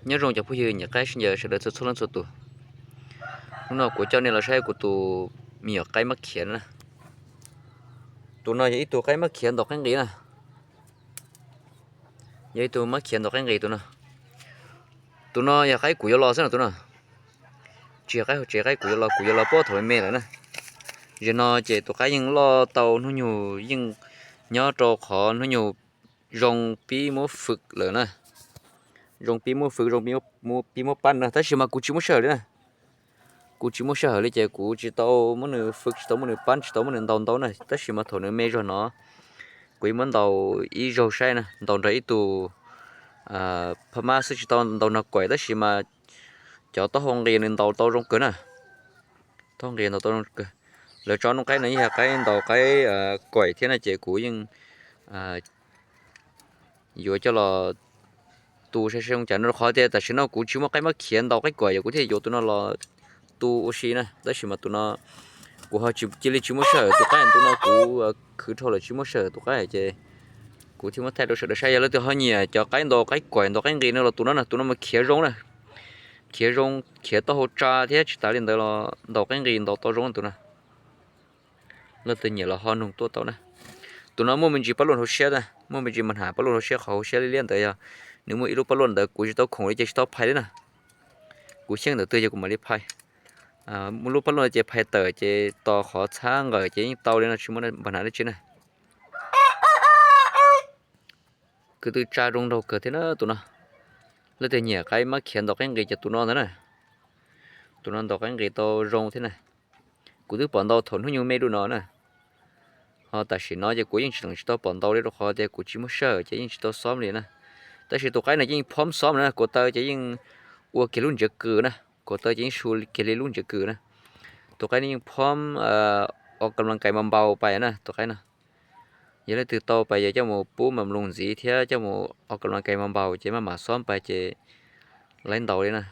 Nyob zoo cov phooj ywg nyiam qaib sib ncaws sawv daws txhua txhua leej txhua tus. Hnub no kuv coj nej los saib kuv tus me nyuam qaib mab khiav na. Tus no yog ib tug qaib mab khiav ntaus qaib nqis na. Yog ib tug mab khiav ntaus qaib nqis tus no. Tus no yog qaib kuv yuav los xwb no tus no. Tsis yog qaib hauv tsev, qaib kuv yuav los, kuv yuav los puag thaum me me lawm na. Zaum no ces tus qaib yeej loj tau hnub nyoog yeej nyob rau qhov hnub nyoog zoo pib muab fwm lawm na. Zoo pib muab fwm, zoo pib muab pab na, tab sis mas kuv tsis muaj sij hawm li na. Kuv tsis muaj sij hawm li ces kuv tsis tau muab nws fwm, tsis tau muab nws pab, tsis tau muab nws ntaus ntau na, tab sis mas thaum nws me zog no kuv yeej muab ntaus ib zaug saib na, ntaus nrog ib tug phab mab xwb, tsis tau ntaus nrog kuaim, tab sis mas cov taub hau nqis nws ntaus tau zoo kawg na. Taub hau nqis ntaus tau zoo kawg. Lawv tso noob qaib no yeej yog qaib ntaus qaib kuaim thiab no ces kuv yeej yuav coj los tu saib zoo cas no, rau qhov tias tam sim no kuv tsis muaj qaib mab khiav ntaus qaib kuaim, yog kuv thiaj yuav tus no los tu ua si na, tab sis mas tus no kuv ho cia li tsis muaj sij hawm, tus qaib tus no kuv khwv dhau lawm tsis muaj sij hawm tus qaib ces kuv thiaj muab thaij rau sawv daws saib. Yog leej twg ho nyiam cov qaib ntaus qaib kuaim ntaus qaib nqis no los tus no na, tus no mas khiav zoo na, khiav zoo, khiav taub hau tsa thiab tsis tas li ntawd los ntaus qaib nqis ntaus tau zoo tus no. Leej twg nyiam los ho nug tuaj tau na. Tus no muaj me ntsis paj luaj hauv siab na, muaj me ntsis mas hnav paj luaj hauv siab, qhov hauv siab liab liab ntawd yog nws muaj ib lub paj luaj ntawd kuv tsis tau khoom li ces tsis tau phais li na. Kuv xyeej ntawm twg ces kuv mam li phais. Muaj lub paj luaj ces phais tawm ces tos qhov txhab nqawm ces yeej tau li no, tsis muaj npag hnav dab tsi na. Kwv tw tsa zoo nraug kawg thiab na tus no. Leej twg nyiam qaib mab khiav ntaus qaib nqis ces tus no ntag na. Tus no ntaus qaib nqis tau zoo thiab na. Kuv twb pom ntaus thaum hnub nyoog me dua no na. Ho tam sim no ces kuv yeej tsis lees tsis tau pom ntaus li rau qhov tias kuv tsis muaj sij hawm ces yeej tsis tau xob li na. Tab sis tus qaib no yeej phom xob na, kuv taw ces yeej ua kiag lub ntsiav kws na, kuv taw ces yeej su kiag li lub ntsiav kws na. Tus qaib no yeej phom o ka la kais npau npau pais na tus qaib no. Yog leej twg tau pais yog coj mus pub mam mloog ntxiv thiab coj mus o ka la kais npau npau ces maj mam xob pais ces laib ntaus li na.